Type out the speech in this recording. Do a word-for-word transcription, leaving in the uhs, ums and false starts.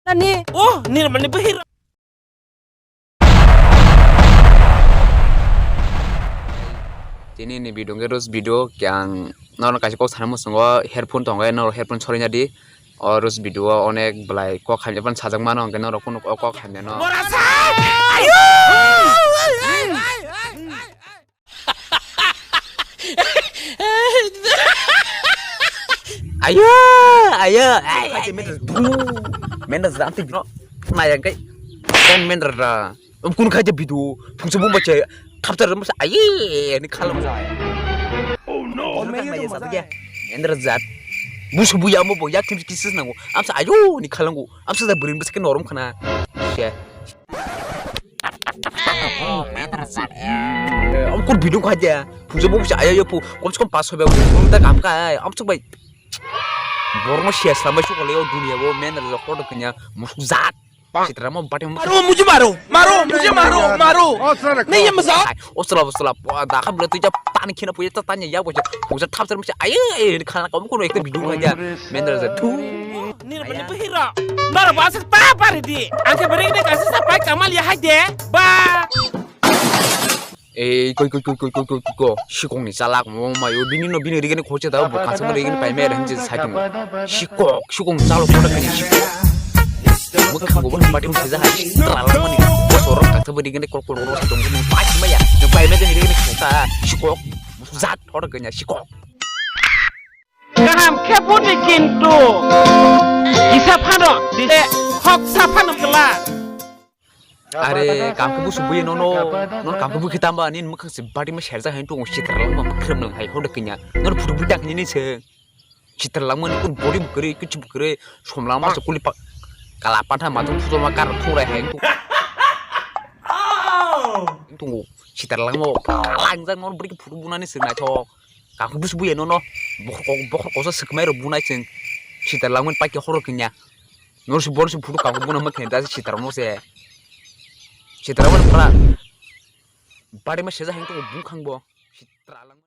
Nani? Oh, Nirmani bahira. Tini ni video ke roast video kyang nono kaisa kok sana musungo headphone tongo, nono headphone sorina di. O roast video o onek belai kok hamya pan sajak mano, hwnkhe norok kunu kok hamya no. Borasa! Ayo! Ayo, ayo, ai, ai, men, men da zam tik no. Na yang kai. Kan men da. Um kun khai je bidu. Phung se bung bache. Thap tar masa ai ni khalam jai. Oh no. Men da zat. Busu buya mo bo yak tim kisis nango. Amsa ayo ni khalango. Amsa da bring bas ke norom khana. She. Am kur video kha dia. Puja bo bisa ayo pu. Kom se kom pas hobe. Kom ta kam ka. Am suk bai. Borno sia samai suk le o dunia bo men da jok to kanya. Musuk zat. Sitra mo bati mo. मारो मुझे मारो मारो मुझे मारो मारो नहीं ये मजाक. Osla osla. Da kha bla tu ja tan khina puja ta tanya ya bo. Puja thap sar bisa ayo ayo ni khala kom ko ekta video kha dia. Men da jat. Nirmani bahira. Nara basa pa pari di. Angke beri ni kasih sapai kamal ya hai de. Ba. Ei koi koi koi koi koi koi koi sikong ni chalak mo mayo bini no bini rigini khoche da bo kansang rigini pai mer hinje sai tong. Sikok sikong chalok khoda kani sikok. Mo khango bo pati mo seja hai. Trala mani. Bo sorok katha bo rigini kol kol kol sai tong. Pai maya. Pai mer rigini khocha sikok. Zat khoda kanya sikok. Kaham khe budi kintu kisa phano te khoksa phano kla. Are kam khe busu buye nono, nono kam khe bukhi tamba nini mwkhang se bati ma serja hai tongo sitra langma khrim lang hai hodo kinya. Nono phutu budak nini se sitra langma ni kun body bukre kichu bukre somlangma se kuli pa kala patha ma tung phuto ma kar thurai hai tongo. Sitra langma langjak nono bri phutu bunani se naithok. Kakhu busu buya nono. Bokhor kok-, bokhor kosa swkmai rok bunai chwng. Sitra langmani paikhe horok hinya. Nono se bono se phutu kakhu buna ma khe da sitra no se. Sitra no pura. Bari ma seja hang tongo bukhang bo. Sitra lang.